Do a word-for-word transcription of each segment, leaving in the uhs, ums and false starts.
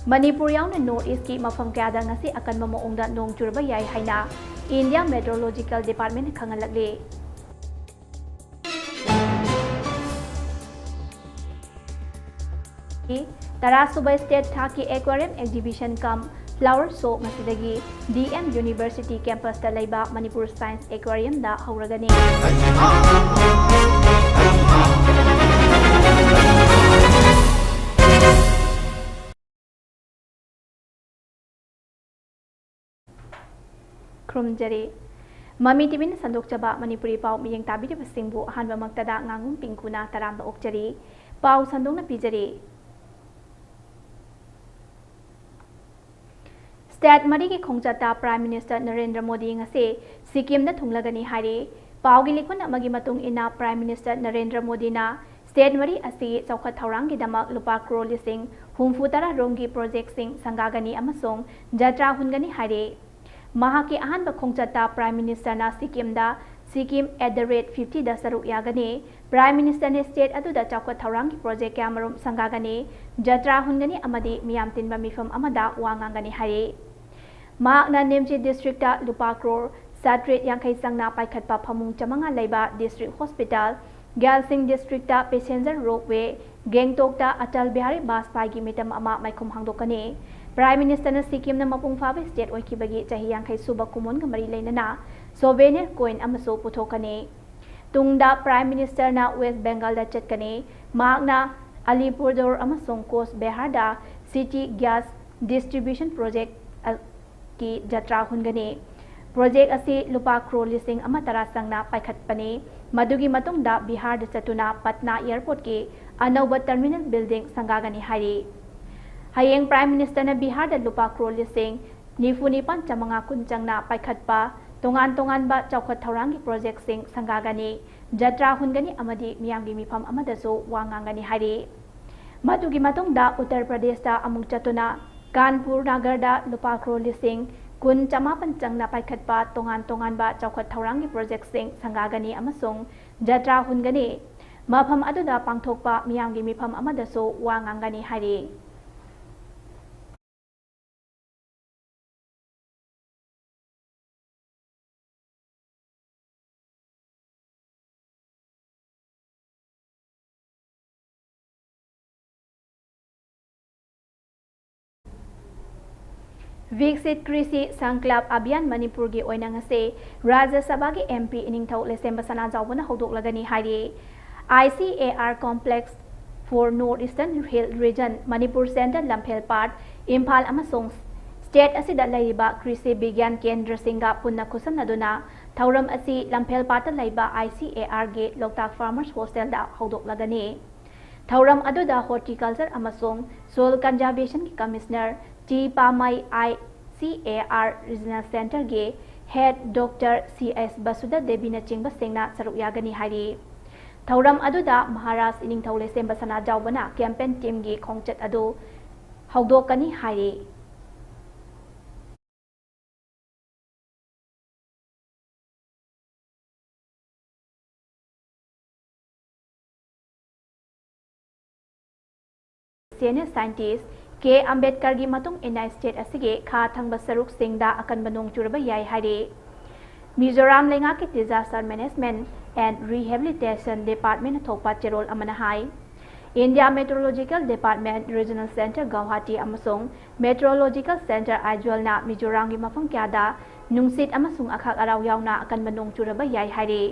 ꯃꯅꯤꯄꯨꯔ ꯌꯥꯎꯅ North East ꯀꯤ ꯃꯐꯝ ꯀꯌꯥꯗ ꯉꯁꯤ ꯑꯀꯟꯕ ꯃꯑꯣꯡꯗ ꯅꯣꯡ ꯆꯨꯔꯕ ꯌꯥꯏ ꯍꯥꯏꯅ India Meteorological Department ꯅ ꯈꯪꯍꯜꯂꯛꯂꯤ꯫ ꯇꯔꯥꯁꯨꯕ state ꯊꯥꯛꯀꯤ aquarium exhibition cum flower show ꯉꯁꯤꯗꯒꯤ D M University campus ꯇ ꯂꯩꯕ ꯃꯅꯤꯄꯨꯔ Science Aquarium ꯗ ꯍꯧꯔꯒꯅꯤ꯫ ꯈꯨꯔꯨꯝꯖꯔꯤ꯫ ꯃꯃꯤ ꯇꯤꯚꯤꯅ ꯁꯟꯗꯣꯛꯆꯕ ꯃꯅꯤꯄꯨꯔꯤ ꯄꯥꯎ ꯃꯤꯠꯌꯦꯡ ꯇꯥꯕꯤꯔꯤꯕꯁꯤꯡꯕꯨ ꯑꯍꯥꯟꯕꯃꯛꯇꯗ ꯉꯥꯉꯨꯝ ꯄꯤꯡꯀꯨꯅ ꯇꯔꯥꯝꯅ ꯑꯣꯛꯆꯔꯤ꯫ ꯄꯥꯎ ꯁꯟꯗꯣꯛꯅ ꯄꯤꯖꯔꯤ꯫ State ꯃꯔꯤꯒꯤ ꯈꯣꯡꯆꯠꯇ Prime Minister ꯅꯔꯦꯟꯗ꯭ꯔ ꯃꯣꯗꯤ ꯉꯁꯤ ꯁꯤꯛꯀꯤꯝꯗ ꯊꯨꯡꯂꯒꯅꯤ ꯍꯥꯏꯔꯤ꯫ ꯄꯥꯎꯒꯤ ꯂꯤꯈꯨꯟ ꯑꯃꯒꯤ ꯃꯇꯨꯡ ꯏꯟꯅ, Prime Minister ꯅꯔꯦꯟꯗ꯭ꯔ ꯃꯣꯗꯤꯅ state ꯃꯔꯤ ꯑꯁꯤ ꯆꯥꯎꯈꯠ ꯊꯧꯔꯥꯡꯒꯤꯗꯃꯛ ꯂꯨꯄꯥ ꯀ꯭ꯔꯣꯔ ꯂꯤꯁꯤꯡ ꯍꯨꯝꯐꯨ ꯇꯔꯥ ꯔꯣꯝꯒꯤ project ꯁꯤꯡ ꯁꯪꯒꯥꯒꯅꯤ ꯑꯃꯁꯨꯡ ꯖꯇ꯭ꯔꯥ ꯍꯨꯟꯒꯅꯤ ꯍꯥꯏꯔꯤ꯫ ꯃꯍꯥꯛꯀꯤ ꯑꯍꯥꯟꯕ ꯈꯣꯡꯆꯠꯇ Prime Minister ꯅ ꯁꯤꯛꯀꯤꯝꯗ Sikkim at the rate fifty ꯗ ꯁꯔꯨꯛ ꯌꯥꯒꯅꯤ꯫ Prime Minister ꯅ state ꯑꯗꯨꯗ ꯆꯥꯎꯈꯠ ꯊꯧꯔꯥꯡꯒꯤ project ꯀꯌꯥꯃꯔꯨꯝ ꯁꯪꯒꯥꯒꯅꯤ, ꯖꯇ꯭ꯔꯥ ꯍꯨꯟꯒꯅꯤ ꯑꯃꯗꯤ ꯃꯤꯌꯥꯝ ꯇꯤꯟꯕ ꯃꯤꯐꯝ ꯑꯃꯗ ꯋꯥ ꯉꯥꯡꯒꯅꯤ ꯍꯥꯏꯔꯤ꯫ ꯃꯍꯥꯛꯅ ꯅꯦꯝꯆꯤ district ꯇ ꯂꯨꯄꯥ ꯀ꯭ꯔꯣꯔ ꯆꯥꯇ꯭ꯔꯦꯠ ꯌꯥꯡꯈꯩ ꯆꯪꯅ ꯄꯥꯏꯈꯠꯄ ꯐꯃꯨꯡ ꯆꯥꯃꯉꯥ ꯂꯩꯕ district hospital, ꯒ꯭ꯌꯥꯜꯁꯤꯡ district ꯇ passenger ropeway, ꯒꯦꯡꯇꯣꯛꯇ ꯑꯇꯜ ꯕꯤꯍꯥꯔꯤ ꯕꯥꯖꯄꯥꯏꯒꯤ ꯃꯤꯇꯝ ꯑꯃ ꯃꯥꯏꯈꯨꯝ ꯍꯥꯡꯗꯣꯛꯀꯅꯤ꯫ Prime Minister ꯅ ꯁꯤꯛꯀꯤꯝꯅ ꯃꯄꯨꯡ ꯐꯥꯕ state ꯑꯣꯏꯈꯤꯕꯒꯤ ꯆꯍꯤ ꯌꯥꯡꯈꯩ ꯁꯨꯕ ꯀꯨꯝꯑꯣꯟꯒ ꯃꯔꯤ ꯂꯩꯅꯅ souvenir coin ꯑꯃꯁꯨ ꯄꯨꯊꯣꯛꯀꯅꯤ꯫ ꯇꯨꯡꯗ Prime Minister ꯅ West Bengal ꯗ ꯆꯠꯀꯅꯤ꯫ ꯃꯍꯥꯛꯅ ꯑꯂꯤꯄꯨꯔꯗꯨꯔ ꯑꯃꯁꯨꯡ coach ꯕꯦꯍꯥꯔꯗ city gas distribution project ꯀꯤ ꯖꯇ꯭ꯔꯥ ꯍꯨꯟꯒꯅꯤ꯫ Project ꯑꯁꯤ ꯂꯨꯄꯥ ꯀ꯭ꯔꯣꯔ ꯂꯤꯁꯤꯡ ꯑꯃ ꯇꯔꯥ ꯆꯪꯅ ꯄꯥꯏꯈꯠꯄꯅꯤ꯫ ꯃꯗꯨꯒꯤ ꯃꯇꯨꯡꯗ ꯕꯤꯍꯥꯔꯗ ꯆꯠꯇꯨꯅ ꯄꯠꯅꯥ airport ꯀꯤ ꯑꯅꯧꯕ terminal building ꯁꯪꯒꯥꯒꯅꯤ ꯍꯥꯏꯔꯤ꯫ ꯍꯌꯦꯡ Prime Minister ꯅ ꯕꯤꯍꯥꯔꯗ ꯂꯨꯄꯥ ꯀ꯭ꯔꯣꯔ ꯂꯤꯁꯤꯡ ꯅꯤꯐꯨ ꯅꯤꯄꯥꯟ ꯆꯥꯃꯉꯥ ꯀꯨꯟ ꯆꯪꯅ ꯄꯥꯏꯈꯠꯄ ꯇꯣꯉꯥꯟ ꯇꯣꯉꯥꯟꯕ ꯆꯥꯎꯈꯠ ꯊꯧꯔꯥꯡꯒꯤ project ꯁꯤꯡ ꯁꯪꯒꯥꯒꯅꯤ, ꯖꯇ꯭ꯔꯥ ꯍꯨꯟꯒꯅꯤ ꯑꯃꯗꯤ ꯃꯤꯌꯥꯝꯒꯤ ꯃꯤꯐꯝ ꯑꯃꯗꯁꯨ ꯋꯥ ꯉꯥꯡꯒꯅꯤ ꯍꯥꯏꯔꯤ꯫ ꯃꯗꯨꯒꯤ ꯃꯇꯨꯡꯗ ꯎꯠꯇꯔ ꯄ꯭ꯔꯗꯦꯁꯇ ꯑꯃꯨꯛ ꯆꯠꯇꯨꯅ ꯀꯥꯟꯄꯨꯔ ꯅꯥꯒꯔꯗ ꯂꯨꯄꯥ ꯀ꯭ꯔꯣꯔ ꯂꯤꯁꯤꯡ ꯀꯨꯟ ꯆꯃꯥꯄꯟ ꯆꯪꯅ ꯄꯥꯏꯈꯠꯄ ꯇꯣꯉꯥꯟ ꯇꯣꯉꯥꯟꯕ ꯆꯥꯎꯈꯠ ꯊꯧꯔꯥꯡꯒꯤ project ꯁꯤꯡ ꯁꯪꯒꯥꯒꯅꯤ ꯑꯃꯁꯨꯡ ꯖꯇ꯭ꯔꯥ ꯍꯨꯟꯒꯅꯤ꯫ ꯃꯐꯝ ꯑꯗꯨꯗ ꯄꯥꯡꯊꯣꯛꯄ ꯃꯤꯌꯥꯝꯒꯤ ꯃꯤꯐꯝ ꯑꯃꯗꯁꯨ ꯋꯥ ꯉꯥꯡꯒꯅꯤ ꯍꯥꯏꯔꯤ꯫ ꯚꯤꯛꯁꯤꯠ ꯀ꯭ꯔꯤꯁꯤ ꯁꯪꯀꯜꯞ ꯑꯚꯤꯌꯥꯟ ꯃꯅꯤꯄꯨꯔꯒꯤ ꯑꯣꯏꯅ ꯉꯁꯤ ꯔꯥꯖ꯭ꯌ ꯁꯚꯥꯒꯤ M P ꯏꯅꯤꯡꯊꯧ ꯂꯩꯁꯦꯝꯕ ꯁꯅꯥꯖꯥꯎꯕꯅ ꯍꯧꯗꯣꯛꯂꯒꯅꯤ ꯍꯥꯏꯔꯤ꯫ I C A R Complex for North Eastern Hill Region, Manipur central Lamphel Pat, Imphal ꯑꯃꯁꯨꯡ ꯁ꯭ꯇꯦꯠ ꯑꯁꯤꯗ ꯂꯩꯔꯤꯕ ꯀ꯭ꯔꯤꯁꯤ ꯕꯤꯒ꯭ꯌꯥꯟ ꯀꯦꯟꯗ꯭ꯔꯁꯤꯡꯒ ꯄꯨꯟꯅ ꯈꯨꯠꯁꯝꯅꯗꯨꯅ ꯊꯧꯔꯝ ꯑꯁꯤ ꯂꯝꯐꯦꯜ ꯄꯥꯠꯇ ꯂꯩꯕ I C A R ꯒꯤ ꯂꯣꯛꯇꯥꯛ ꯐꯥꯔꯃꯔꯁ ꯍꯣꯁꯇꯦꯜꯗ ꯍꯧꯗꯣꯛꯂꯒꯅꯤ꯫ ꯊꯧꯔꯝ ꯑꯗꯨꯗ ꯍꯣꯔꯇꯤꯀꯜꯆꯔ ꯑꯃꯁꯨꯡ ꯁꯣꯏꯜ ꯀꯟꯖꯥꯔꯚꯦꯁꯟꯒꯤ commissioner T Pamei, I C A R regional ꯁꯦꯟꯇꯔꯒꯤ ꯍꯦꯗ ꯗꯣꯛꯇꯔ ꯁꯤ ꯑꯦꯁ ꯕꯁꯨꯗ ꯗꯦꯕꯤꯅꯆꯤꯡꯕꯁꯤꯡꯅ ꯁꯔꯨꯛ ꯌꯥꯒꯅꯤ ꯍꯥꯏꯔꯤ꯫ ꯊꯧꯔꯝ ꯑꯗꯨꯗ ꯃꯍꯥꯔꯥꯖ ꯏꯅꯤꯡꯊꯧ ꯂꯩꯁꯦꯝꯕ ꯁꯅꯥꯖꯥꯎꯕꯅ ꯀꯦꯝꯄꯦꯟ ꯇꯤꯝꯒꯤ ꯈꯣꯡꯆꯠ ꯑꯗꯨ ꯍꯧꯗꯣꯛꯀꯅꯤ ꯍꯥꯏꯔꯤ꯫ Senior scientist ꯀꯦ ꯑꯝꯕꯦꯗꯀꯔꯒꯤ ꯃꯇꯨꯡ ꯏꯟꯅ ꯁ꯭ꯇꯦꯠ ꯑꯁꯤꯒꯤ ꯈꯥ ꯊꯪꯕ ꯁꯔꯨꯛꯁꯤꯡꯗ ꯑꯀꯟꯕ ꯅꯣꯡ ꯆꯨꯔꯕ ꯌꯥꯏ ꯍꯥꯏꯔꯤ꯫ ꯃꯤꯖꯣꯔꯥꯝ ꯂꯩꯉꯥꯛꯀꯤ Disaster Management and Rehabilitation Department ꯊꯣꯛꯄ ꯆꯦꯔꯣꯜ ꯑꯃꯅ ꯍꯥꯏ꯫ India Meteorological Department Regional Center Guwahati ꯑꯃꯁꯨꯡ Meteorological Center Aizawl ꯅ ꯃꯤꯖꯣꯔꯥꯝꯒꯤ ꯃꯐꯝ ꯀꯌꯥꯗ ꯅꯨꯡꯁꯤꯠ ꯑꯃꯁꯨꯡ ꯑꯈꯥꯛ ꯑꯔꯥꯎ ꯌꯥꯎꯅ ꯑꯀꯟꯕ ꯅꯣꯡ ꯆꯨꯔꯕ ꯌꯥꯏ ꯍꯥꯏꯔꯤ꯫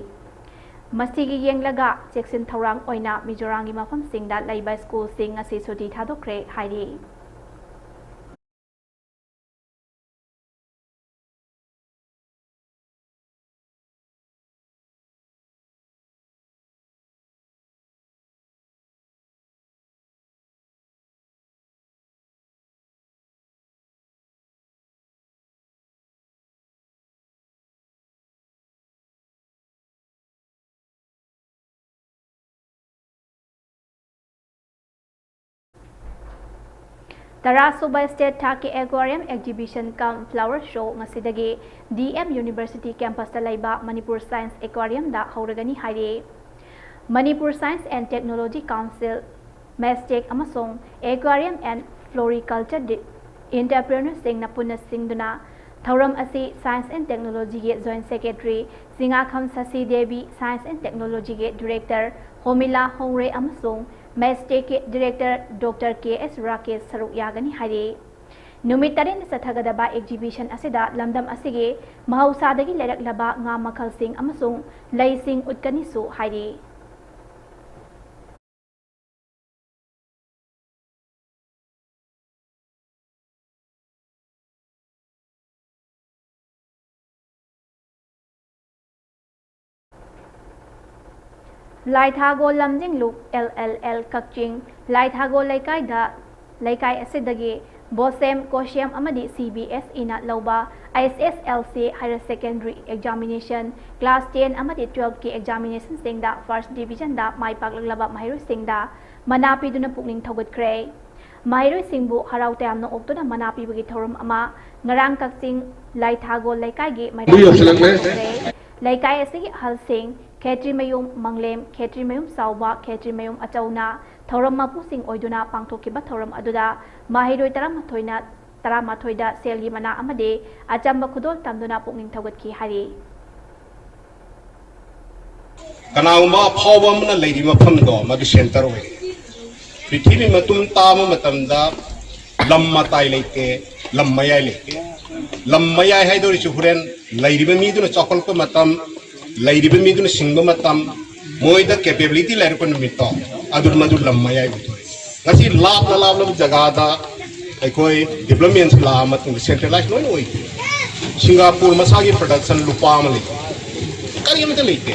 ꯃꯁꯤꯒꯤ ꯌꯦꯡꯂꯒ ꯆꯦꯛꯁꯤꯟ ꯊꯧꯔꯥꯡ ꯑꯣꯏꯅ ꯃꯤꯖꯣꯔꯥꯝꯒꯤ ꯃꯐꯝꯁꯤꯡꯗ ꯂꯩꯕ ꯁ꯭ꯀꯨꯜꯁꯤꯡ ꯉꯁꯤ ꯁꯨꯇꯤ ꯊꯥꯗꯣꯛꯈ꯭ꯔꯦ ꯍꯥꯏꯔꯤ꯫ ꯇꯔꯥꯁꯨꯕ ꯁ꯭ꯇꯦꯠ ꯊꯥꯛꯀꯤ ꯑꯦꯀ꯭ꯋꯥꯔꯤꯌꯝ ꯑꯦꯛꯖꯤꯕꯤꯁꯟ ꯀꯝ ꯐ꯭ꯂꯥꯋꯔ ꯁꯣ ꯉꯁꯤꯗꯒꯤ D M University ꯀꯦꯝꯄꯁꯇ ꯂꯩꯕ ꯃꯅꯤꯄꯨꯔ ꯁꯥꯏꯟꯁ ꯑꯦꯀ꯭ꯋꯥꯔꯤꯌꯝꯗ ꯍꯧꯔꯒꯅꯤ ꯍꯥꯏꯔꯤ꯫ Manipur Science and Technology Council, ꯃꯦꯁꯇꯦꯛ ꯑꯃꯁꯨꯡ Aquarium and Floriculture ꯗꯤ-, Entrepreneurꯁꯤꯡꯅ ꯄꯨꯟꯅ ꯁꯤꯟꯗꯨꯅ ꯊꯧꯔꯝ ꯑꯁꯤ Science and Technologyꯒꯤ Joint Secretary ꯆꯤꯉꯥꯈꯝ ꯁꯁꯤ Devi, Science and Technologyꯒꯤ Director ꯍꯣꯃꯤꯂꯥ ꯍꯣꯡꯔꯦ ꯑꯃꯁꯨꯡ ꯃꯦꯁꯇꯦꯛꯀꯤ Director Doctor K S Rakesh ꯁꯔꯨꯛ ꯌꯥꯒꯅꯤ ꯍꯥꯏꯔꯤ꯫ ꯅꯨꯃꯤꯠ ꯇꯔꯦꯠꯅꯤ ꯆꯠꯊꯒꯗꯕ exhibition ꯑꯁꯤꯗ ꯂꯝꯗꯝ ꯑꯁꯤꯒꯤ ꯃꯍꯧꯁꯥꯗꯒꯤ ꯂꯩꯔꯛꯂꯕ ꯉꯥ ꯃꯈꯜꯁꯤꯡ ꯑꯃꯁꯨꯡ ꯂꯩꯁꯤꯡ ꯎꯠꯀꯅꯤꯁꯨ ꯍꯥꯏꯔꯤ꯫ ꯂꯥꯏꯊꯥꯒꯣ ꯂꯝꯖꯤꯡꯂꯨ, L L L ꯀꯛꯆꯤꯡ꯫ ꯂꯥꯏꯊꯥꯒꯣ ꯂꯩꯀꯥꯏꯗ, ꯂꯩꯀꯥꯏ ꯑꯁꯤꯗꯒꯤ BOSEM, COSEM ꯑꯃꯗꯤ C B S E ꯅ ꯂꯧꯕ H S L C Higher Secondary Examination, Class ten ꯑꯃꯗꯤ twelve ꯀꯤ examination ꯁꯤꯡꯗ first division ꯗ ꯃꯥꯏ ꯄꯥꯛꯂꯛꯂꯕ ꯃꯍꯩꯔꯣꯏꯁꯤꯡꯗ ꯃꯅꯥ ꯄꯤꯗꯨꯅ ꯄꯨꯛꯅꯤꯡ ꯊꯧꯒꯠꯈ꯭ꯔꯦ꯫ ꯃꯍꯩꯔꯣꯏꯁꯤꯡꯕꯨ ꯍꯔꯥꯎ ꯇꯌꯥꯝꯅ ꯑꯣꯛꯇꯨꯅ ꯃꯅꯥ ꯄꯤꯕꯒꯤ ꯊꯧꯔꯝ ꯑꯃ ꯉꯔꯥꯡ ꯀꯛꯆꯤꯡ ꯂꯥꯏꯊꯥꯒꯣ ꯂꯩꯀꯥꯏꯒꯤ ꯃꯩꯔꯥ ꯌꯧꯁꯤꯜꯂꯛꯂꯦ꯫ ꯄꯥꯡꯊꯣꯛꯈ꯭ꯔꯦ꯫ ꯂꯩꯀꯥꯏ ꯑꯁꯤꯒꯤ ꯑꯍꯜꯁꯤꯡ, ꯈꯦꯇ꯭ꯔꯤꯃꯌꯨꯝ ꯃꯪꯂꯦꯝ, ꯈꯦꯇ꯭ꯔꯤꯃꯌꯨꯝ ꯆꯥꯎꯕ, ꯈꯦꯇ꯭ꯔꯤꯃꯌꯨꯝ ꯑꯆꯧꯅ ꯊꯧꯔꯝ ꯃꯄꯨꯁꯤꯡ ꯑꯣꯏꯗꯨꯅ ꯄꯥꯡꯊꯣꯛꯈꯤꯕ ꯊꯧꯔꯝ ꯑꯗꯨꯗ ꯃꯍꯩꯔꯣꯏ ꯇꯔꯥꯃꯥꯊꯣꯏꯅ, ꯇꯔꯥꯃꯥꯊꯣꯏꯗ ꯁꯦꯜꯒꯤ ꯃꯅꯥ ꯑꯃꯗꯤ ꯑꯆꯝꯕ ꯈꯨꯗꯣꯜ ꯇꯝꯗꯨꯅ ꯄꯨꯛꯅꯤꯡ ꯊꯧꯒꯠꯈꯤ ꯍꯥꯏꯔꯤ꯫ ꯀꯅꯥꯒꯨꯝꯕ ꯑꯐꯥꯎꯕ ꯑꯃꯅ ꯂꯩꯔꯤꯕ ꯃꯐꯝꯗꯣ ꯃꯗꯨ center ꯑꯣꯏ꯫ ꯄ꯭ꯔꯤꯊꯤꯕꯤ ꯃꯇꯨꯝ ꯇꯥꯕ ꯃꯇꯝꯗ ꯂꯝ ꯃꯇꯥꯏ ꯂꯩꯇꯦ, ꯂꯝ ꯃꯌꯥꯏ ꯂꯩꯇꯦ꯫ ꯂꯝ ꯃꯌꯥꯏ ꯍꯥꯏꯗꯧꯔꯤꯁꯤ ꯍꯣꯔꯦꯟ ꯂꯩꯔꯤꯕ ꯃꯤꯗꯨꯅ ꯆꯥꯎꯈꯠꯂꯛꯄ ꯃꯇꯝ, ꯂꯩꯔꯤꯕ ꯃꯤꯗꯨꯅ ꯁꯤꯡꯕ ꯃꯇꯝ, ꯃꯣꯏꯗ capability ꯂꯩꯔꯛꯄ ꯅꯨꯃꯤꯠꯇꯣ, ꯑꯗꯨ ꯃꯗꯨ ꯂꯝ ꯃꯌꯥꯏ ꯑꯣꯏꯗꯣꯏꯅꯤ꯫ ꯉꯁꯤ ꯂꯥꯞꯅ ꯂꯥꯞꯂꯕ ꯖꯒꯥꯗ ꯑꯩꯈꯣꯏ development ꯁꯤ ꯂꯥꯛꯑ ꯃꯇꯨꯡꯗ centralize ꯂꯣꯏꯅ ꯑꯣꯏꯈꯤ꯫ ꯁꯤꯡꯒꯥꯄꯨꯔ ꯃꯁꯥꯒꯤ production ꯂꯨꯄꯥ ꯑꯃ ꯂꯩꯇꯦ, ꯀꯔꯤ ꯑꯃꯠꯇ ꯂꯩꯇꯦ꯫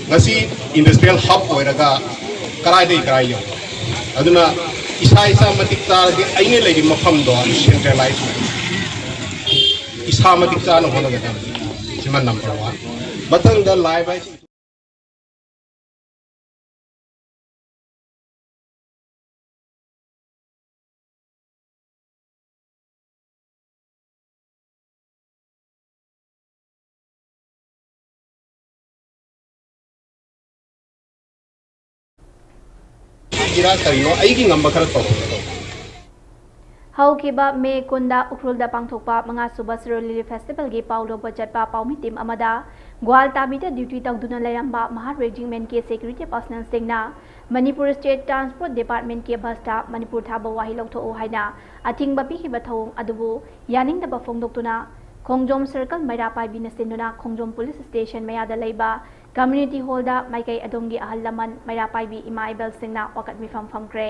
ꯉꯁꯤ industrial hub ꯑꯣꯏꯔꯒ ꯀꯔꯥꯏꯗꯒꯤ ꯀꯔꯥꯏ ꯌꯧꯕ? ꯑꯗꯨꯅ ꯏꯁꯥ ꯏꯁꯥ ꯃꯇꯤꯛ ꯆꯥꯔꯗꯤ ꯑꯩꯅ ꯂꯩꯔꯤꯕ ꯃꯐꯝꯗꯣ centralize ꯑꯣꯏ꯫ ꯏꯁꯥ ꯃꯇꯤꯛ ꯆꯥꯅ ꯍꯣꯠꯅꯒꯗꯕꯅꯤ꯫ ꯁꯤꯃ number one꯫ ꯃꯊꯪꯗ live ꯍꯥꯏꯁꯤ ꯏꯔꯥ ꯀꯔꯤꯅꯣ ꯑꯩꯒꯤ ꯉꯝꯕ ꯈꯔ ꯇꯧꯔꯛꯀꯦ ꯇꯧꯕ꯫ ꯍꯧꯈꯤꯕ ꯃꯦ ꯀꯨꯟꯗ ꯎꯈ꯭ꯔꯨꯜꯗ ꯄꯥꯡꯊꯣꯛꯄ ꯃꯉꯥꯁꯨꯕ ꯁꯤꯔꯣꯏ ꯂꯤꯂꯤ ꯐꯦꯁꯇꯤꯚꯦꯜꯒꯤ ꯄꯥꯎ ꯂꯧꯕ ꯆꯠꯄ ꯄꯥꯎꯃꯤ ꯇꯤꯝ ꯑꯃꯗ ꯒ꯭ꯋꯥꯜꯇꯥꯕꯤꯗ ꯗ꯭ꯌꯨꯇꯤ ꯇꯧꯗꯨꯅ ꯂꯩꯔꯝꯕ ꯃꯍꯥꯔ ꯔꯦꯖꯤꯃꯦꯟꯠꯀꯤ ꯁꯦꯀ꯭ꯌꯨꯔꯤꯇꯤ ꯄꯔꯁꯅꯦꯜꯁꯤꯡꯅ ꯃꯅꯤꯄꯨꯔ ꯁ꯭ꯇꯦꯠ ꯇ꯭ꯔꯥꯟꯁꯄꯣꯔꯠ ꯗꯤꯄꯥꯔꯠꯃꯦꯟꯠꯀꯤ ꯕꯁꯇ ꯃꯅꯤꯄꯨꯔ ꯊꯥꯕ ꯋꯥꯍꯩ ꯂꯧꯊꯣꯛꯎ ꯍꯥꯏꯅ ꯑꯊꯤꯡꯕ ꯄꯤꯈꯤꯕ ꯊꯧꯑꯣꯡ ꯑꯗꯨꯕꯨ ꯌꯥꯅꯤꯡꯗꯕ ꯐꯣꯡꯗꯣꯛꯇꯨꯅ ꯈꯣꯡꯖꯣꯝ ꯁꯔꯀꯜ ꯃꯩꯔꯥ ꯄꯥꯏꯕꯤꯅ ꯁꯤꯟꯗꯨꯅ ꯈꯣꯡꯖꯣꯝ ꯄꯨꯂꯤꯁ ꯁ꯭ꯇꯦꯁꯟ ꯃꯌꯥꯗ ꯂꯩꯕ ꯀꯝꯃ꯭ꯌꯨꯅꯤꯇꯤ ꯍꯣꯜꯗ ꯃꯥꯏꯀꯩ ꯑꯗꯣꯝꯒꯤ ꯑꯍꯜ ꯂꯃꯟ ꯃꯩꯔꯥ ꯄꯥꯏꯕꯤ ꯏꯃꯥ ꯏꯕꯦꯜꯁꯤꯡꯅ ꯋꯥꯀꯠ ꯃꯤꯐꯝ ꯐꯝꯈ꯭ꯔꯦ꯫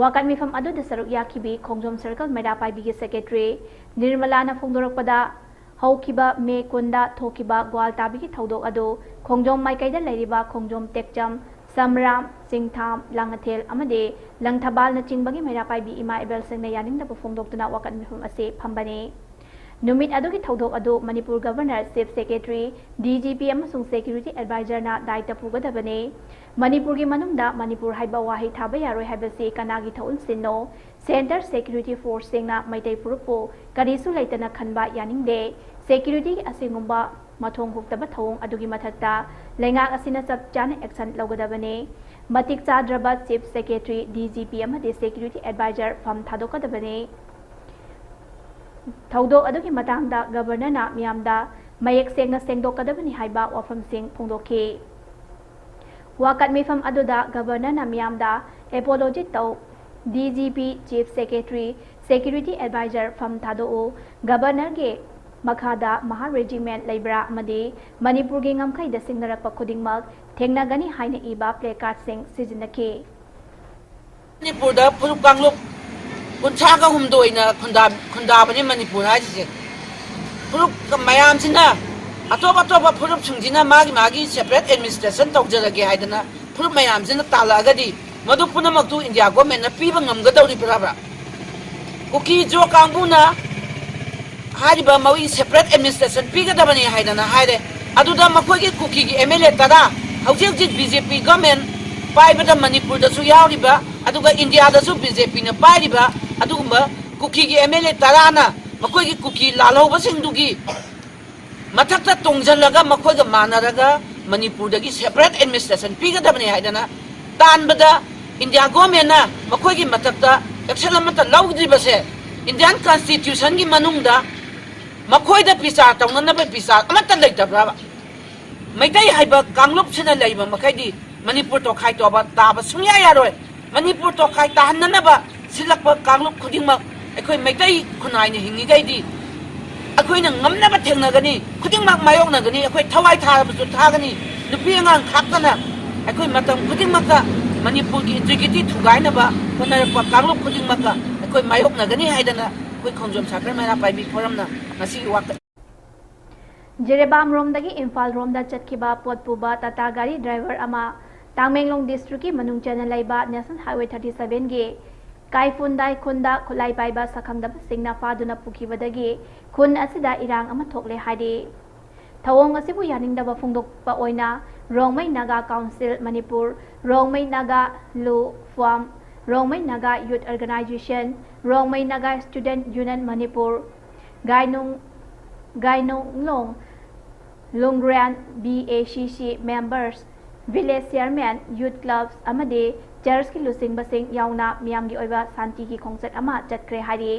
ꯋꯥꯀꯠ ꯃꯤꯐꯝ ꯑꯗꯨꯗ ꯁꯔꯨꯛ ꯌꯥꯈꯤꯕꯤ ꯈꯣꯡꯖꯣꯝ ꯁꯔꯀꯜ ꯃꯩꯔꯥ ꯄꯥꯏꯕꯤꯒꯤ ꯁꯦꯀ꯭ꯔꯦꯇꯔꯤ ꯅꯤꯔꯃꯂꯥꯅ ꯐꯣꯡꯗꯣꯔꯛꯄꯗ, ꯍꯧꯈꯤꯕ ꯃꯦ ꯀꯨꯟꯗ ꯊꯣꯛꯈꯤꯕ ꯒ꯭ꯋꯥꯜ ꯇꯥꯕꯤꯒꯤ ꯊꯧꯗꯣꯛ ꯑꯗꯨ ꯈꯣꯡꯖꯣꯝ ꯃꯥꯏꯀꯩꯗ ꯂꯩꯔꯤꯕ ꯈꯣꯡꯖꯣꯝ ꯇꯦꯛꯆꯝ, ꯁꯝꯔꯥꯝ, ꯆꯤꯡꯊꯥꯝ, ꯂꯥꯡꯉꯊꯦꯜ ꯑꯃꯗꯤ ꯂꯪꯊꯕꯥꯜꯅꯆꯤꯡꯕꯒꯤ ꯃꯩꯔꯥ ꯄꯥꯏꯕꯤ ꯏꯃꯥ ꯏꯕꯦꯜꯁꯤꯡꯅ ꯌꯥꯅꯤꯡꯗꯕ ꯐꯣꯡꯗꯣꯛꯇꯨꯅ ꯋꯥꯀꯠ ꯃꯤꯐꯝ ꯑꯁꯤ ꯐꯝꯕꯅꯤ꯫ ꯅꯨꯃꯤꯠ ꯑꯗꯨꯒꯤ ꯊꯧꯗꯣꯛ ꯑꯗꯨ ꯃꯅꯤꯄꯨꯔ ꯒꯚꯔꯅꯔ, ꯆꯤꯐ ꯁꯦꯀ꯭ꯔꯦꯇꯔꯤ, ꯗꯤ ꯖꯤ ꯄꯤ ꯑꯃꯁꯨꯡ ꯁꯦꯀ꯭ꯌꯨꯔꯤꯇꯤ ꯑꯦꯗꯚꯥꯏꯖꯔꯅ ꯗꯥꯏꯇ ꯄꯨꯒꯗꯕꯅꯤ꯫ ꯃꯅꯤꯄꯨꯔꯒꯤ ꯃꯅꯨꯡꯗ ꯃꯅꯤꯄꯨꯔ ꯍꯥꯏꯕ ꯋꯥꯍꯩ ꯊꯥꯕ ꯌꯥꯔꯣꯏ ꯍꯥꯏꯕꯁꯤ ꯀꯅꯥꯒꯤ ꯊꯧꯑꯣꯡꯁꯤꯡꯅꯣ? ꯁꯦꯟꯇꯔ ꯁꯦꯀ꯭ꯌꯨꯔꯤꯇꯤ ꯐꯣꯔꯁꯁꯤꯡꯅ ꯃꯩꯇꯩ ꯐꯨꯔꯨꯞꯄꯨ ꯀꯔꯤꯁꯨ ꯂꯩꯇꯅ ꯈꯟꯕ ꯌꯥꯅꯤꯡꯗꯦ꯫ ꯁꯦꯀ꯭ꯌꯨꯔꯤꯇꯤꯒꯤ ꯑꯁꯤꯒꯨꯝꯕ ꯃꯊꯣꯡ ꯍꯨꯛꯇꯕ ꯊꯧꯑꯣꯡ ꯑꯗꯨꯒꯤ ꯃꯊꯛꯇ ꯂꯩꯉꯥꯛ ꯑꯁꯤꯅ ꯆꯞ ꯆꯥꯅ ꯑꯦꯛꯁꯟ ꯂꯧꯒꯗꯕꯅꯤ꯫ ꯃꯇꯤꯛ ꯆꯥꯗ꯭ꯔꯕ ꯆꯤꯐ ꯁꯦꯀ꯭ꯔꯦꯇꯔꯤ, ꯗꯤ ꯖꯤ ꯄꯤ ꯑꯃꯗꯤ ꯁꯦꯀ꯭ꯌꯨꯔꯤꯇꯤ ꯑꯦꯗꯚꯥꯏꯖꯔ ꯐꯝ ꯊꯥꯗꯣꯛꯀꯗꯕꯅꯤ꯫ ꯊꯧꯗꯣꯛ ꯑꯗꯨꯒꯤ ꯃꯇꯥꯡꯗ ꯒꯚꯔꯅꯔꯅ ꯃꯤꯌꯥꯝꯗ ꯃꯌꯦꯛ ꯁꯦꯡꯅ ꯁꯦꯡꯗꯣꯛꯀꯗꯕꯅꯤ ꯍꯥꯏꯕ ꯋꯥꯐꯝꯁꯤꯡ ꯐꯣꯡꯗꯣꯛꯈꯤ꯫ ꯋꯥꯀꯠ ꯃꯤꯐꯝ ꯑꯗꯨꯗ ꯒꯚꯔꯅꯔꯅ ꯃꯤꯌꯥꯝꯗ ꯑꯦꯄꯣꯂꯣꯖꯤ ꯇꯧ, D G P, chief secretary, security advisor ꯐꯝ ꯊꯥꯗꯣꯛꯎ, ꯒꯚꯔꯅꯔꯒꯤ ꯃꯈꯥꯗ ꯃꯍꯥ ꯔꯦꯖꯤꯃꯦꯟꯠ ꯂꯩꯕ꯭ꯔꯥ ꯑꯃꯗꯤ ꯃꯅꯤꯄꯨꯔꯒꯤ ꯉꯝꯈꯩꯗ ꯁꯤꯡꯅꯔꯛꯄ ꯈꯨꯗꯤꯡꯃꯛ ꯊꯦꯡꯅꯒꯅꯤ ꯍꯥꯏꯅ ꯏꯕ ꯄ꯭ꯂꯦ ꯀꯥꯔꯗꯁꯤꯡ ꯁꯤꯖꯤꯟꯅꯈꯤ꯫ ꯃꯅꯤꯄꯨꯔꯗ ꯐꯨꯔꯨꯞ ꯀꯥꯡꯂꯨꯞ ꯀꯨꯟꯊ꯭ꯔꯥꯒ ꯍꯨꯝꯗꯣꯏꯅ ꯈꯨꯟꯗꯥ-, ꯈꯨꯟꯗꯥꯕꯅꯤ ꯃꯅꯤꯄꯨꯔ ꯍꯥꯏꯔꯤꯁꯦ꯫ ꯐꯨꯔꯨꯞ ꯃꯌꯥꯝꯁꯤꯅ ꯑꯇꯣꯞ ꯑꯇꯣꯞꯄ ꯐꯨꯔꯨꯞꯁꯤꯡꯁꯤꯅ ꯃꯥꯒꯤ ꯃꯥꯒꯤ separate administration ꯇꯧꯖꯔꯒꯦ ꯍꯥꯏꯗꯅ ꯐꯨꯔꯨꯞ ꯃꯌꯥꯝꯁꯤꯅ ꯇꯥꯜꯂꯛꯑꯒꯗꯤ ꯃꯗꯨ ꯄꯨꯝꯅꯃꯛꯇꯨ ꯏꯟꯗꯤꯌꯥ ꯒꯣꯔꯃꯦꯟꯅ ꯄꯤꯕ ꯉꯝꯒꯗꯧꯔꯤꯕ꯭ꯔꯕ? ꯀꯨꯀꯤ ꯖꯣ ꯀꯥꯡꯕꯨꯅ ꯍꯥꯏꯔꯤꯕ ꯃꯣꯏꯒꯤ separate administration ꯄꯤꯒꯗꯕꯅꯤ ꯍꯥꯏꯗꯅ ꯍꯥꯏꯔꯦ꯫ ꯑꯗꯨꯗ ꯃꯈꯣꯏꯒꯤ ꯀꯨꯀꯤꯒꯤ ꯑꯦꯝ ꯑꯦꯜ ꯑꯦ ꯇꯔꯥ, ꯍꯧꯖꯤꯛ ꯍꯧꯖꯤꯛ ꯕꯤ ꯖꯦ ꯄꯤ ꯒꯣꯔꯃꯦꯟ ꯄꯥꯏꯕꯗ ꯃꯅꯤꯄꯨꯔꯗꯁꯨ ꯌꯥꯎꯔꯤꯕ, ꯑꯗꯨꯒ ꯏꯟꯗꯤꯌꯥꯗꯁꯨ ꯕꯤ ꯖꯦ ꯄꯤꯅ ꯄꯥꯏꯔꯤꯕ ꯑꯗꯨꯒꯨꯝꯕ ꯀꯨꯀꯤꯒꯤ ꯑꯦꯝ ꯑꯦꯜ ꯑꯦ ꯇꯔꯥꯅ ꯃꯈꯣꯏꯒꯤ ꯀꯨꯀꯤ ꯂꯥꯜꯍꯧꯕꯁꯤꯡꯗꯨꯒꯤ ꯃꯊꯛꯇ ꯇꯣꯡꯁꯤꯜꯂꯒ ꯃꯈꯣꯏꯒ ꯃꯥꯟꯅꯔꯒ ꯃꯅꯤꯄꯨꯔꯗꯒꯤ separate administration ꯄꯤꯒꯗꯕꯅꯤ ꯍꯥꯏꯗꯅ ꯇꯥꯟꯕꯗ ꯏꯟꯗꯤꯌꯥ ꯒꯣꯔꯃꯦꯟꯅ ꯃꯈꯣꯏꯒꯤ ꯃꯊꯛꯇ action ꯑꯃꯠꯇ ꯂꯧꯗ꯭ꯔꯤꯕꯁꯦ, ꯏꯟꯗꯤꯌꯥꯟ ꯀꯟꯁꯇꯤꯇ꯭ꯌꯨꯁꯟꯒꯤ ꯃꯅꯨꯡꯗ ꯃꯈꯣꯏꯗ ꯕꯤꯆꯥꯔ ꯇꯧꯅꯅꯕ ꯕꯤꯆꯥꯔ ꯑꯃꯠꯇ ꯂꯩꯇꯕ꯭ꯔꯕ? ꯃꯩꯇꯩ ꯍꯥꯏꯕ ꯀꯥꯡꯂꯨꯞꯁꯤꯅ ꯂꯩꯕ ꯃꯈꯩꯗꯤ ꯃꯅꯤꯄꯨꯔ ꯇꯣꯈꯥꯏ ꯇꯣꯕ ꯇꯥꯕ ꯁꯨꯡꯌꯥ ꯌꯥꯔꯣꯏ꯫ ꯃꯅꯤꯄꯨꯔ ꯇꯣꯈꯥꯏ ꯇꯥꯍꯟꯅꯅꯕ ꯁꯤꯜꯂꯛꯄ ꯀꯥꯡꯂꯨꯞ ꯈꯨꯗꯤꯡꯃꯛ ꯑꯩꯈꯣꯏ ꯃꯩꯇꯩ ꯈꯨꯟꯅꯥꯏꯅ ꯍꯤꯡꯉꯤꯈꯩꯗꯤ ꯑꯩꯈꯣꯏꯅ ꯉꯝꯅꯕ ꯊꯦꯡꯅꯒꯅꯤ, ꯈꯨꯗꯤꯡꯃꯛ ꯃꯥꯌꯣꯛꯅꯒꯅꯤ, ꯑꯩꯈꯣꯏ ꯊꯋꯥꯏ ꯊꯥꯕꯁꯨ ꯊꯥꯒꯅꯤ꯫ ꯅꯨꯄꯤ ꯑꯉꯥꯡ ꯈꯥꯛꯇꯅ ꯑꯩꯈꯣꯏ ꯃꯇꯝ ꯈꯨꯗꯤꯡꯃꯛꯇ ꯃꯅꯤꯄꯨꯔꯒꯤ ꯏꯟꯇꯤꯒ꯭ꯔꯤꯇꯤ ꯊꯨꯒꯥꯏꯅꯕ ꯍꯣꯠꯅꯔꯛꯄ ꯀꯥꯡꯂꯨꯞ ꯈꯨꯗꯤꯡꯃꯛꯀ ꯑꯩꯈꯣꯏ ꯃꯥꯌꯣꯛꯅꯒꯅꯤ ꯍꯥꯏꯗꯅ ꯑꯩꯈꯣꯏ ꯈꯣꯡꯖꯣꯝ ꯁꯥꯈ꯭ꯔ ꯃꯩꯔꯥ ꯄꯥꯏꯕꯤ ꯐꯣꯔꯝꯅ ꯉꯁꯤꯒꯤ ꯋꯥꯀꯠ ꯖꯤꯔꯤꯕꯥꯝ ꯔꯣꯝꯗꯒꯤ ꯏꯝꯐꯥꯜ ꯔꯣꯝꯗ ꯆꯠꯈꯤꯕ ꯄꯣꯠ ꯄꯨꯕ ꯇꯥꯇꯥ ꯒꯥꯔꯤ ꯗ꯭ꯔꯥꯏꯚꯔ ꯑꯃ ꯇꯥꯃꯦꯡꯂꯣꯡ ꯗꯤꯁꯇ꯭ꯔꯤꯛꯀꯤ ꯃꯅꯨꯡ ꯆꯟꯅ ꯂꯩꯕ ꯅꯦꯁꯅꯦꯜ ꯍꯥꯏꯋꯦ ꯊꯥꯔꯇꯤ ꯁꯚꯦꯟꯒꯤ ꯀꯥꯏꯐꯨꯟꯗꯥꯏ ꯈꯨꯟꯗ ꯈꯨꯠꯂꯥꯏ ꯄꯥꯏꯕ ꯁꯛꯈꯪꯗꯕꯁꯤꯡꯅ ꯐꯥꯗꯨꯅ ꯄꯨꯈꯤꯕꯗꯒꯤ ꯈꯨꯟ ꯑꯁꯤꯗ ꯏꯔꯥꯡ ꯑꯃ ꯊꯣꯛꯂꯦ ꯍꯥꯏꯔꯤ꯫ ꯊꯧꯑꯣꯡ ꯑꯁꯤꯕꯨ ꯌꯥꯅꯤꯡꯗꯕ ꯐꯣꯡꯗꯣꯛꯄ ꯑꯣꯏꯅ ꯔꯣꯡꯃꯩ ꯅꯥꯒꯥ ꯀꯥꯎꯟꯁꯤꯜ ꯃꯅꯤꯄꯨꯔ, ꯔꯣꯡꯃꯩ ꯅꯥꯒꯥ ꯂꯨ ꯐꯥꯝ, Rongmei Naga youth organisation, Rongmei Naga student union Manipur, ꯒꯥꯏꯅꯨꯡ ꯒꯥꯏꯅꯣꯡꯂꯣꯡ ꯂꯨꯡꯒ꯭ꯔꯦꯟ B A C C members, village chairmen, youth clubs ꯑꯃꯗꯤ ꯆꯔꯆꯀꯤ ꯂꯨꯆꯤꯡꯕꯁꯤꯡ ꯌꯥꯎꯅ ꯃꯤꯌꯥꯝꯒꯤ ꯑꯣꯏꯕ ꯁꯥꯟꯇꯤꯒꯤ ꯈꯣꯡꯆꯠ ꯑꯃ ꯆꯠꯈ꯭ꯔꯦ ꯍꯥꯏꯔꯤ꯫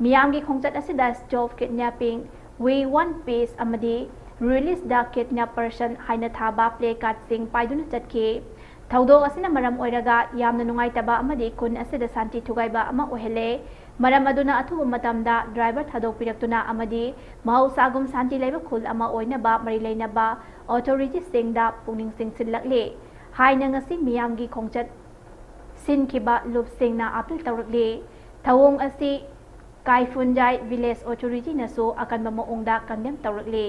ꯃꯤꯌꯥꯝꯒꯤ ꯈꯣꯡꯆꯠ ꯑꯁꯤꯗ "Stop Kidnapping, We Want Peace" ꯑꯃꯗꯤ "Release the Kidnapped Person" ꯍꯥꯏꯅ ꯊꯥꯕ ꯄ꯭ꯂꯦ ꯀꯥꯔꯗꯁꯤꯡ ꯄꯥꯏꯗꯨꯅ ꯆꯠꯈꯤ꯫ ꯊꯧꯗꯣꯛ ꯑꯁꯤꯅ ꯃꯔꯝ ꯑꯣꯏꯔꯒ ꯌꯥꯝꯅ ꯅꯨꯡꯉꯥꯏꯇꯕ ꯑꯃꯗꯤ ꯈꯨꯟ ꯑꯁꯤꯗ ꯁꯥꯟꯇꯤ ꯊꯨꯒꯥꯏꯕ ꯑꯃ ꯑꯣꯏꯍꯜꯂꯦ꯫ ꯃꯔꯝ ꯑꯗꯨꯅ ꯑꯊꯨꯕ ꯃꯇꯝꯗ ꯗ꯭ꯔꯥꯏꯚꯔ ꯊꯥꯗꯣꯛꯄꯤꯔꯛꯇꯨꯅ ꯑꯃꯗꯤ ꯃꯍꯧꯁꯥꯒꯨꯝ ꯁꯥꯟꯇꯤ ꯂꯩꯕ ꯈꯨꯜ ꯑꯃ ꯑꯣꯏꯅꯕ ꯃꯔꯤ ꯂꯩꯅꯕ ꯑꯣꯊꯣꯔꯤꯇꯤꯁꯤꯡꯗ ꯄꯨꯛꯅꯤꯡ ꯆꯤꯡꯁꯤꯜꯂꯛꯂꯤ ꯍꯥꯏꯅ ꯉꯁꯤ ꯃꯤꯌꯥꯝꯒꯤ ꯈꯣꯡꯆꯠ ꯁꯤꯟꯈꯤꯕ ꯂꯨꯞꯁꯤꯡꯅ ꯑꯥꯄꯤꯜ ꯇꯧꯔꯛꯂꯤ꯫ ꯊꯧꯑꯣꯡ ꯑꯁꯤ ꯀꯥꯏꯐꯨꯟꯖꯥꯏ ꯚꯤꯂꯦꯖ ꯑꯣꯊꯣꯔꯤꯇꯤꯅꯁꯨ ꯑꯀꯟꯕ ꯃꯑꯣꯡꯗ ꯀꯟꯗꯦꯝ ꯇꯧꯔꯛꯂꯤ꯫